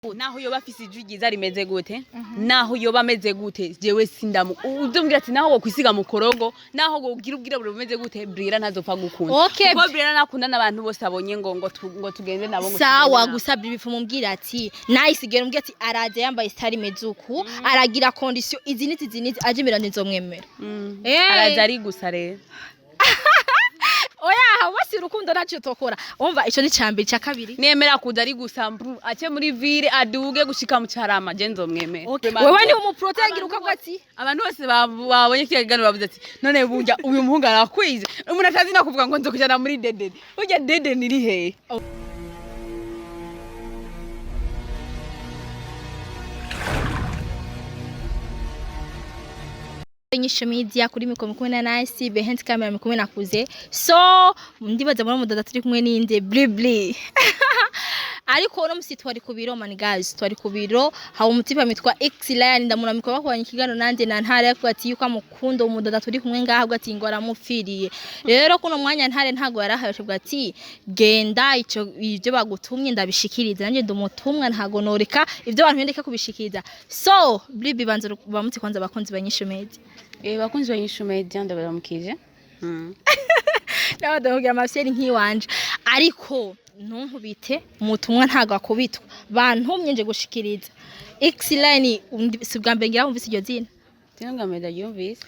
Naho yoba afise ijwi ryiza rimeze gute, naho yoba ameze gute, jewe sindamu uzombwira ati naho wokwisiga mu korogo, naho wogira ubwirabure bumeze gute, Brira ntazopfa gukunda. Kuko Brira nakunda n'abantu bose abonye ngo tugende nabo, ngo Sawa. tugende nabo. Gusa Bibi mubwira ati nayisigera umbwira ati araza yambaye star imeze uku, aragira condition izi n'izi, izi n'izi, aje imbere nzomwemera. Araza ari gusa rero. Oya, basi urukundo ntacyo tokora. Umva, ico ni cambere. Ca kabiri, Nemera kuza ari gusa mbru ace muri ville aduge gushika mu Carama, je nzomwemera. Wewe ni umuprotegera ukavuga ati Abantu bose babonye kiriya kiganiro bavuze ati none burya uyu muhungu arakwize, umuntu atazi no kuvuga ngo nzokujana muri Dedeni. Burya Dedeni iri hehe? Inyisho Media, kuri micro kumwe na Nice, behind camera kumwe na Kuze. So ndibaza muri mudada turi kumwe ninde? Blibli. Ariko uno musi twari ku biro, man guys, twari ku biro. Hawo umutipa mitwa X Lion, ndamuramika, bakoranye ikiganiro nande na Ntare, ariko ati yuko amukunda umudada turi kumwe ngaha, avuga ati ngo aramupfiriye. Rero kuno mwanya Ntare ntago yarahaye, avuga ati genda ico ibyo bagutumye ndabishikiriza, nanjye ndumutumwa, ntago noreka ibyo abantu ndeka kubishikiriza. So Blibi, banza bamutse kwanza abakunzi ba Nyisho Media. Bakunzi ba Nyisho Media, ndabaramukije. Nawe ndavugira amafyeri nk'iwanje, ariko ntunkubite, umutumwa ntago akubitwa. Bantumye nje gushikiriza X Line. Si bwa mbere ngira wumvise iryo zina. Tinonga meda yumvise.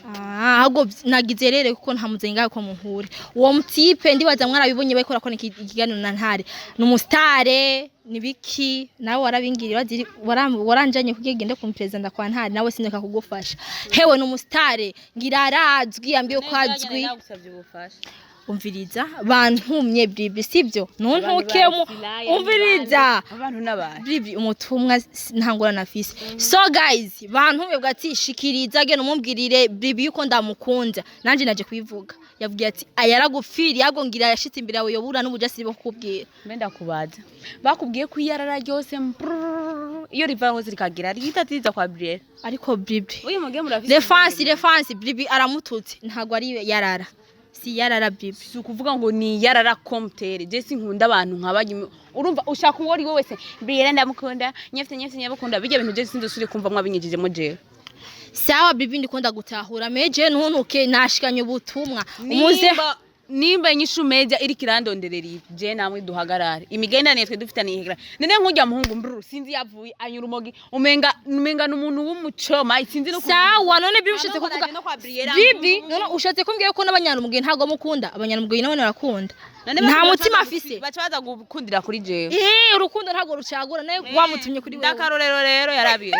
Ah, ahubwo nagize rero kuko nta muzenga ko muhure uwo mutipe, ndibaza mwarabibonye bariko barakora ikiganiro na Ntare. Ni umusitare nibiki, nawe warabingiriye, waranjanye kugira gende kumperezida kwa Ntare, nawe sineka kugufasha. Hewe, ni umusitare, ngira arazwi, yambwiye ko azwi. Nagusavye ubufasha. Umviriza, bantumye Bibi, sibyo? Ntuntuke umviriza. Abantu n'abantu. Bibi, umutumwa ntangora nafise. So guys, bantumye bwa ati shikiriza, gena umumbwirire Bibi yuko ndamukunda. Nanje naje kubivuga. Yavugiye ati ayaragupfiriye, ahubwo ngira yashitse imbere yawe yobura n'ubujasiri bwo kukubwira. Mbe ndakubaza, bakubwiye ko iyarara ryose mbrrr, iyo riva hose rikagira rihita riza kwa Brielle? Ariko Bibi, Uyu muge murafise Refansi, refansi, Bibi aramututse, ntago ari yarara, si yarara Bibi. Si ukuvuga ngo ni yarara komtere, je sinkunda abantu nk'abanyu. Urumva ushaka uwo ari we wese, Brielle ndamukunda, nyefite nyefite nyabukunda, bijya bintu je sinzosubire kumva mwabinyijijemo jewe. Sawa Bibi, ndikunda gutahura meje, ntuntuke, nashikanye ubutumwa umuze. Nimba Inyishu Media iriko irandonderera ibi, je namwe duhagarare imigenderanire twe dufitaniye ihegera. None nk'urya muhungu mbruru, sinzi yavuye anyura umogi, umenga n'umuntu w'umucoma, sinzi no Sawa, none Bibi ushatse Ntabwo kuvuga naje no kwa Briella. Bibi, none ushatse kumbwira ko n'abanyarumugwi ntabwo mukunda? Abanyarumugwi nabo barakunda. None Nta baca mutima baza afise. Baca baza gukundira kuri jewe. Eh, urukundo ntabwo rucagura, nawe wamutumye kuri wewe. Ndakarorero rero yarabiye.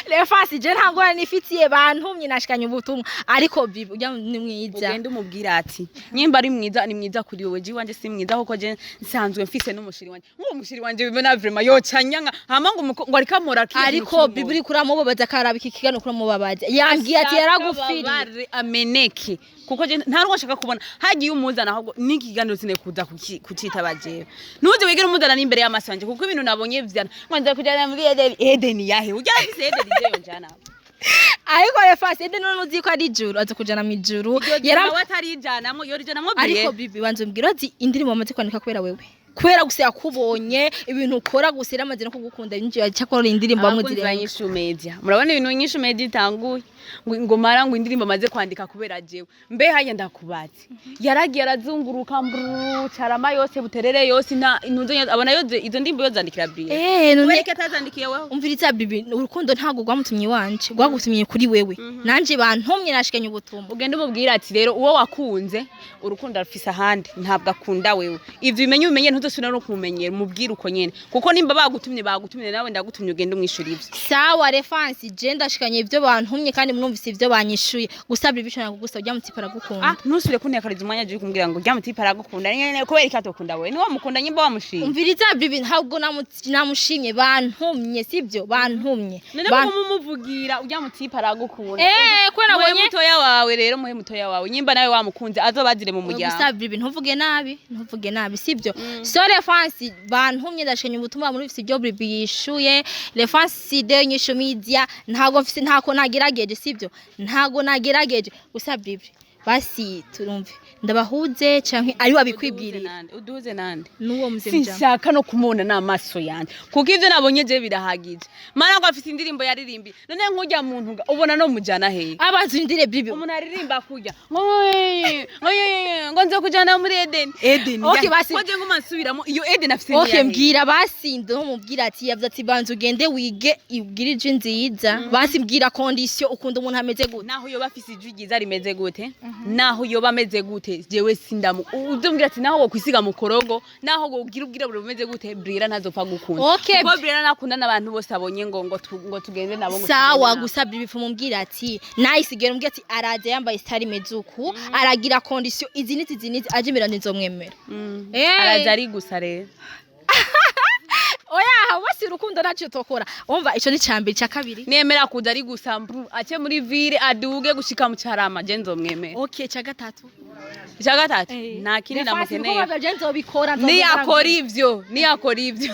Refasi, je ntabwo nifitiye, bantumye nashikanye ubutumwa. Ariko Bibi ujya ni mwiza. Ugende umubwira ati nyimba ari mwiza, ni mwiza kuri wowe, je iwanje si mwiza, kuko je nsanzwe mfise n'umushiri wanje. Nk'uwo mushiri wanje bibona vraiment yocanyanga hama ngo ngo ariko amora kiya. Ariko Bibi uri kuramubabaza, akaraba iki kiganiro kuramubabaza. Yambwiye ati yaragupfiriye. Yaragupfiriye ameneke, kuko je nta ruwo nshaka kubona hagiye umuzana, ahubwo n'iki kiganiro sine kuza kucitaba jewe. Ntuze wigere umuzana n'imbere y'amaso yanje, kuko ibintu nabonye vyana ngo nza kujana muri Edeni. Edeni yahe? Ujya afise Edeni jewe njana? Ariko refasi, ede none uzi ko ari ijuru, aza kujana mu ijuru. Yara atarijanamwo, yorijanamwo. Ariko Bibi, banza umbwire, ati indirimbo wamaze kwandika kubera wewe, kubera gusa yakubonye ibintu ukora gusa, yaramaze no kugukunda, yinjiye cyakora indirimbo bamwe Abakunzi ba zirenga. Nyishu Media, murabona ibintu Nyishu Media itanguye ngo mara ngo indirimbo amaze kwandika kubera jewe. Mbe haya ndakubaze, yaragiye arazunguruka mbrrr, Carama yose, Buterere yose, nta intuzo abona yoze izo ndirimbo yozandikira Brielle? Eh, none Kubera ko atazandikiye wewe? Umviriza Bibi, urukundo ntabwo rwamutumye iwanje, rwagutumye kuri wewe. Nanje bantumye nashikanye ubutumwa. Ugende umubwira ati rero uwo wakunze urukundo rufise ahandi, ntabwo akunda wewe. Ivyo ubimenye, ubimenye, ntuzosubira no kumumenyera. Umubwire uko nyene, kuko nimba bagutumye, bagutumye, nawe ndagutumye, ugende umwishura ivyo. Sawa refansi, je ndashikanye ibyo bantumye kandi mwumvise ibyo banyishuye. Gusa Bibi, ico nagugusa, ujya mutipa aragukunda. Ah, ntusubire kuntekariza umwanya je kumbwira ngo rya mutipe aragukunda nyene. Kubera iki atokunda wewe? Niwe wamukunda nyimba wamushimye. Umviriza Bibi, ntabwo namushimye, bantumye, sibyo? Bantumye. None kuko mumuvugira urya mutipe aragukunda. Eh, kubera Muhe nabonye mutoya wawe rero, muhe mutoya wawe, nyimba nawe wamukunze azobazire mu muryango. Gusa Bibi, ntuvuge nabi, ntuvuge nabi, sibyo? So refansi, bantumye ndashikanye ubutumwa, muri bifise ibyo Bibi yishuye. Refansi de Nyisho Media, ntabwo mfise, ntako nagerageje, sibyo? Ntago nagerageje. Gusa Bibi, Basi turumve, ndabahuze canke ari wabikwibwirira? Uduhuze nande? N'uwo mzee mjama. Sinshaka no kumubona n'amaso yanjye, kuko ivyo nabonye je birahagije. Mana, ngo afise indirimbo yaririmbi, none nk'urya muntu ubona no mujana hehe? Abanza urindire, bibi. Umuntu aririmba kurya ngo ngo nzo kujana muri Eden, Eden. Okay, basi. Ko je nguma nsubiramo iyo Eden afise? Okay, mbwira basi, ndamubwira ati, yavuze ati banza ugende wige ubwire ijwi nziza. Basi mbwira condition, ukunda umuntu ameze gute? Naho yoba afise ijwi ryiza rimeze gute, naho yoba ameze gute, jewe sindamu uzombwira ati naho wokwisiga mukorogo, naho wogira ubwirabure bumeze gute, Brira ntazopfa gukunda. Okay. Kuko Brira nakunda n'abantu bose abonye ngo tugende nabo, ngo Sawa. tugende nabo. Gusa bibi mubwira ati nice, gera umbwira ati araza yambaye style imeze uku, aragira condition izi n'izi, izi n'izi, aje imbere nzomwemera. Araza ari gusa rero. Oya, basi urukundo ntacyo tokora. Umva, ico ni cambere, ca kabiri. Nemera kuza ari gusa mbru ace muri ville aduge gushika mu Carama, je nzomwemera. Okay, ca gatatu. Icya gatatu, nta kindi namukeneye. Nje nzobikora. Niyakora ivyo, niyakora ivyo,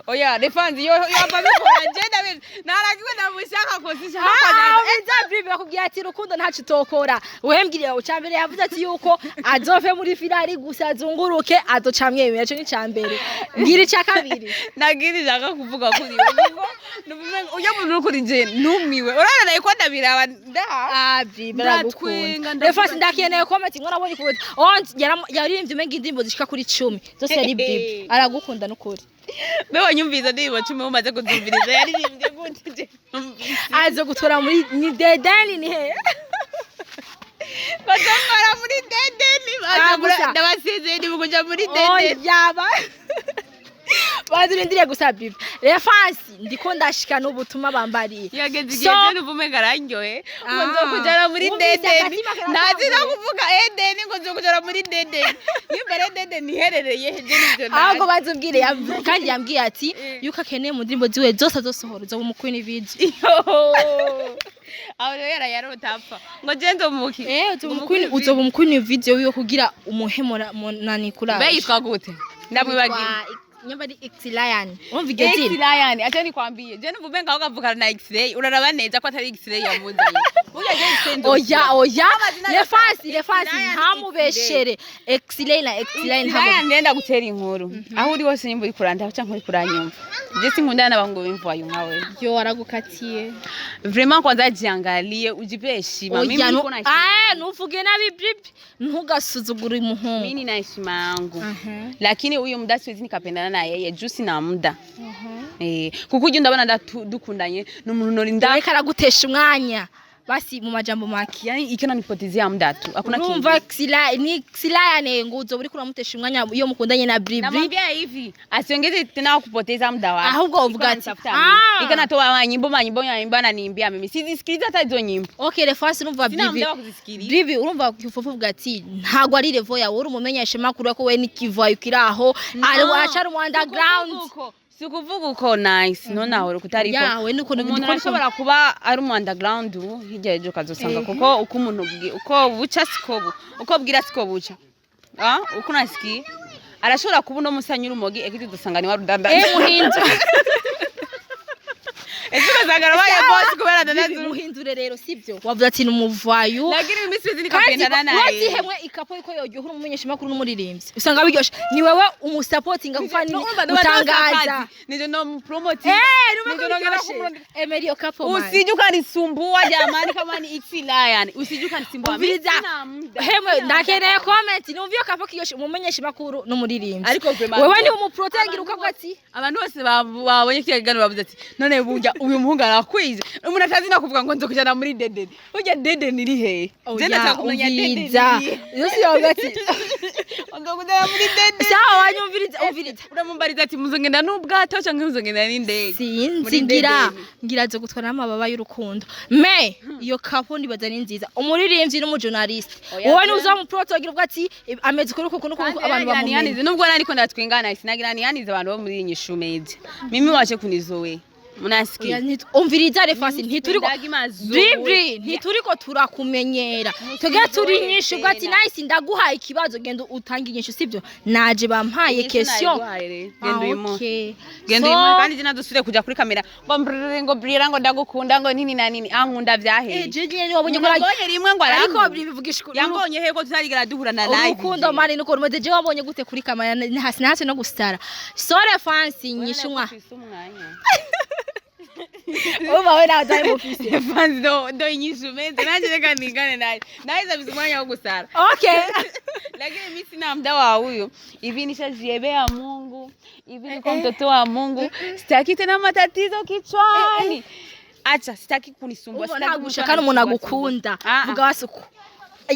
oya refanzi yo yamba bikora, je ndabizi narakiwe ndamushaka ko sinshaka ko Ah, bibi bakubwira ati urukundo ntacyo utokora. Wembwira ucambere, yavuze ati yuko azove muri firari gusa azunguruke, azoca mwemera. Ico ni cambere. Mbwira ica kabiri. Nagiri nshaka kuvuga kuri we, kuko nubumenga uyo muntu uri kuri je numiwe, urabona nayiko ndabiraba nda Ah, bibi Ndatwenga, aragukunda. ndavuga. Refasi, ndakeneye comment ngo nabonye kubuta. Oh, yaririmbye umenga indirimbo zishika kuri 10 zose ari bibi. Aragukunda nukuri. Be wanyumviza ndirimbo 10 umaze kuzumviriza yaririmbye gute? Je numvise. Azo gutora muri ni dedeni ni he? Bazamara muri dedeni. Ah, gusa. Ndabasezeye ni kuja muri dedeni. Oya, ba bazirindiriye gusa bibi. Refasi, ndiko ndashika n'ubutumwa bambariye. Yageze So- igihe je nuvume ngaranyoye ngo Ah, nzokujana muri wumvise dedeni. agatima Ntazi no karatanguye. kuvuga edeni, ngo nzokujana muri dedeni, nimba ari edeni iherereye he, je nivyo Ahubwo ntazi. bazubwire kandi yambwiye ati yuko akeneye mu ndirimbo ziwe zose azosohora uzoba umukwini video. Aho rero yarayarota apfa ngo je nzomuki. Eh, uzoba umukwini video wiwe kugira umuhe nani kuraje. Mbe yitwa gute? Ndamwibagiwe. Nyamba ari X-Lion. Urumva iryo zina? X-Lion, acha nikwambie, je numva umenga ukavukana na X-ray, uraraba neza ko atari X-ray yamuzanye burya. Je X-ray Oya, oya. Amazina yose. Lefasi, Lefasi, X-Lion, ntamubeshere. X-Lion na X-Lion X-Lion. Ntabwo. Ndenda gutera inkuru aho uri hose, nimba uri kuranda cyangwa uri kuranyumva, je sinkundana n'abahungu b'imvayo nkawe. Yo, aragukatiye. Vraiment, kwanza jiangalie, ujipe heshima. Mimi Oya, niko na heshima. ah, nuvuge nabi bibi. Ntugasuzugure umuhungu. Mimi nina heshima yangu, lakini huyo muda siwezi nikapendana na yeye juu sina muda, kuko ujya ndabona dukundanye n'umuntu norinda. Ariko aragutesha umwanya. Basi mu majambo make. Yani icyo nanipotezea muda tu, hakuna Urumva kingine. Xila ni Xila ngo uzoba uriko uramutesha umwanya iyo mukundanye na Bribri. Namwambia hivi, asiongeze tena kupoteza muda wake. Ahubwo uvuga ati, ah. Iko natoa manyimbo, manyimbo, manyimbo, ananiimbia mimi sizisikiliza hata hizo nyimbo. Okay, Refasi, urumva Sina Bibi. muda wa kuzisikiliza. Bibi, urumva kifufu uvuga ati ntago ari level yawe, uri umumenyesha makuru ko we n'ikivayo kiri aho ari aracari mu underground. Sikuvuga uko, nice, none kutariko. Yawe nuko umuntu ndiko arashobora kuba ari mu underground ubu hirya y'ejo ukazosanga, kuko uko umuntu uko buca siko uko bwira siko buca. Ah, uko unasikia arashobora kuba uno musi anyura umogi, ejo udusanga ni warudandaza. Eh, muhindu. Ejo ugasanga arabaye boss kubera Bibi, adandaza. Muhindure rero sibyo wavuze ati ni umuvayu. Lakini mimi siwezi Kandi nikapendana naye. wazihemwe ikapo yuko yoryohera umumenyesha makuru n'umuririmbyi, usanga biryoshe, ni wewe umusapotinga kuko ni utangaza. Nijo no promote. Eh, numva Nijo ko nongera biryoshe. kumurondera. Emeri yo kapo man. Usije ukanisumbua jamani, kama ni X-Lion usije ukanisumbua. Mimi Umviriza. sina muda. Hemwe, Sina ndakeneye comment numva iyo kapo kiyoshe umumenyesha makuru n'umuririmbyi. Ariko vraiment Wewe ni umuprotengira ukavuga ati abantu bose babonye kiriya kiganiro bavuze ati none burya uyu muhungu arakwize, umuntu atazi no kuvuga ngo nzokujana muri dedeni, burya dedeni iri hehe? Je ndashaka kumenya dedeni umviriza. iri hehe. Yose yavuga ati nzokujana muri dedeni. Sawa, wanyumviriza, umviriza. Uramumbariza ati muzongenda n'ubwato canke muzongenda n'indege? Sinzi. Muri Ngira dedeni. Ngira zo gutwara n'amababa y'urukundo, me iyo kapo ndibaza ni nziza, umuririmbyi n'umujournaliste. Oya, Wowe ni bra. uzamuprotogira uvuga ati ameze ukuri uku n'uku Kandi abantu nagira bamumenye. nihanize, nubwo nariko ndatwengana, sinagira nihanize abantu bo muri iyi nyishu media, mimi wache kunizoe. Munasikia? Oya, umviriza Refasi, ntituriko Ndagi mazoe. Bibli, ntituriko turakumenyera. Twebwe turi inyishu, ubwo ati tena. Nice, ndaguhaye ikibazo, genda utange inyishu, sibyo? Naje bampaye question. Genda uyu munsi. Okay. Genda So, uyu munsi kandi jina dusubire kuja kuri kamera ngo mbrrr, ngo brira, ngo ndagukunda, ngo nini na nini, ankunda vyaheye. Eh, je nyene wabonye ko Mbonye rimwe ngo ariko arankunda. bivugisha ukuri. Yambonye he ko tutarigera duhura na live? Urukundo mani nuko rumeze. Je wabonye gute kuri kamera? Hasi hasi no gusara. So Refansi, inyishu nka uba we nawe utari mufise. Fans ndo inyishu meze nanje, reka ningane naye naye afise umwanya wo gusara. Okay. Lakini mimi sina muda wa huyu hivi, nishajiebea Mungu hivi, niko mtoto wa Mungu, sitaki tena matatizo kichwani. Acha, sitaki kunisumbua, Uba sitaki ntabwo mtu ushaka n'umuntu anisumbua. agukunda. Ah, ah. Vuga wasuku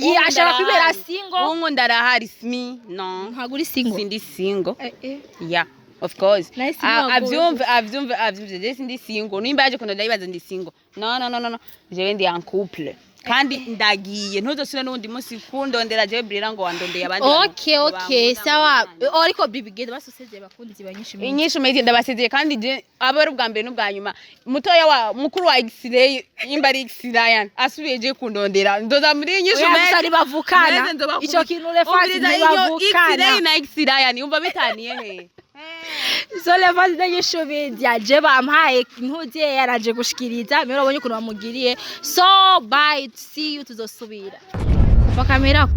ye ashaka kwibera single. Unkunda arahari, smi no. Ntabwo uri single. Sindi single. Eh, eh. Yeah, of course. Nice. Ah, Ntabwo- avyumve, avyumve, avyumve, je sindi single. Nimba yaje kundonda yibaza ndi single, no, no, no, no, no, jewe ndi en couple kandi ndagiye. Ntuzosubire n'uwundi munsi kundondera jewe Brira ngo wandondeye abandi bantu Okay. ngo Okay. bankunda, Sawa. ngo banyange. Ariko bibi, genda basusezeye bakunzi banyinshi minsi. Inyishu media, ndabasezeye kandi je aba ari ubwa mbere n'ubwa nyuma. Mutoya wa mukuru wa X-ray, nimba ari X-Ryan, asubiye je kundondera, ndoza muri inyishu Oya, gusa media. ntibavukana. Meze nzobakubita. Ico kintu Refasi, Umviriza, iyo ntibavukana. X-ray na X-Ryan umva bitaniye he? So Refasi n'inyishu media, je bampaye impuzu yaraje gushikiriza mbere, urabonye ukuntu bamugiriye. So bye, see you, tuzosubira kuva kamera.